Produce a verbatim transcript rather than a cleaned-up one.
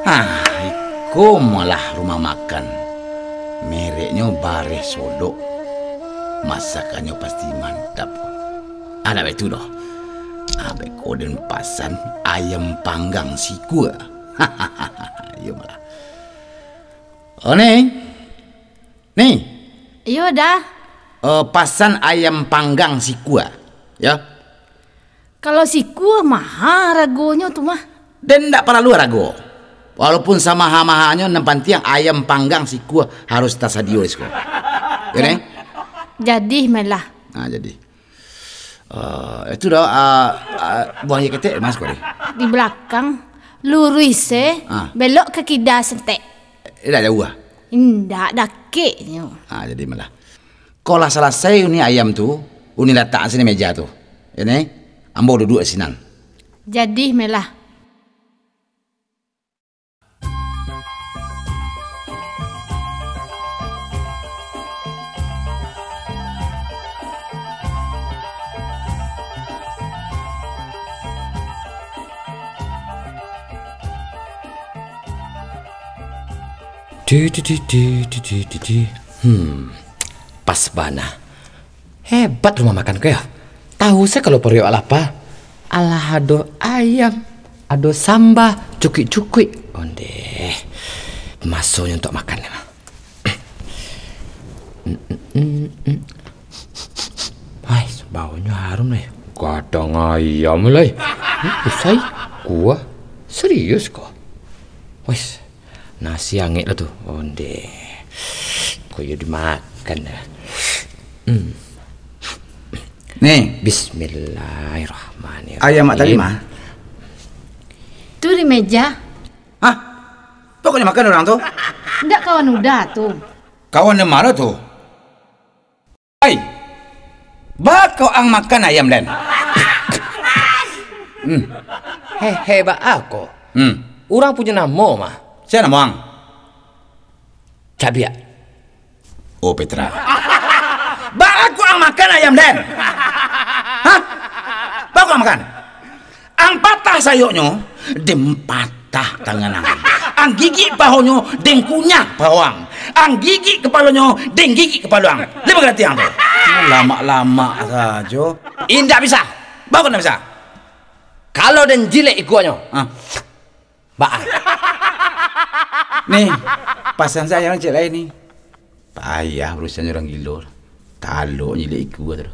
Ah, iko malah rumah makan. Mereknyo Bareh Sodok. Masakannyo pasti mantap. Ah, ndak baitu doh. Ah, beko den pasan ayam panggang sikua. Iyo malah. Oh, Ning. Ning. Iyo, Da. Eh, pasan ayam panggang sikua, yo. Kalau sikua maha ragonyo tu mah. Den ndak paralu rago. Walaupun samaha-mahanyo, nan pantiang ayam panggang sikua harus tasadio di siko. Yo, Ning? Jadi, malah. Nah, jadi. Eh, itu dah, ah, ah, buang aia ketek, Mas, kau ni. Di balakang, luruih se, Ah. belok ka kida saketek. Eh, dah jauah ah? Indak, dakeknyo. Ah, jadi malah. Kau lah salasai uni ayam tu, uni latak sini meja tu. Ini, ambo duduk sinan. Jadi malah. Di, di, di, di, di, di, di, di. Hmm, pas bana. Hebat rumah makan ko yo. Tahu se kalau paruik awak lapa. Alah, ado ayam, ado samba, cukuik-cukuik. Ondeh. Masonyo untuak makan ni mah. Hai, baunyo harum ni. Gadang ayam lai. Hmm, usai. Kuah. Serius ko? Wes. Nasi angek lah tu. Ondeh. Ko yo dimakan dah. Hmm. Ni. Bismillahirrahmanirrahim. Ayam mak tadi mah? Tu di meja. Hah? Pokoknyo makan urang tu? Ndak kawan Uda tu. Kawan nan mano tu? Ai, bako ang makan ayam den? Hmm. Hehe, baa ko? Hmm. Urang punyo namo mah. Sia namo ang? Cabiak. Oh, Petra. Bako ang makan ayam den? Hah? Bako ang makan? Ang patah sayoknyo, den patah tangan ang. Ang gigik pahonyo, den kunyah paho ang. Ang gigik kapalonyo, den gigik kapalo ang. Lai mangarati ang tu? Lamak-lamak sajo. Indak bisa. Bako indak bisa? Kalau den jilek ikuanyo, ah, baa? Ni, pasan se ayam ciek lai ni. Payah barusan jo urang gilo. Talok nyilek ikua tu.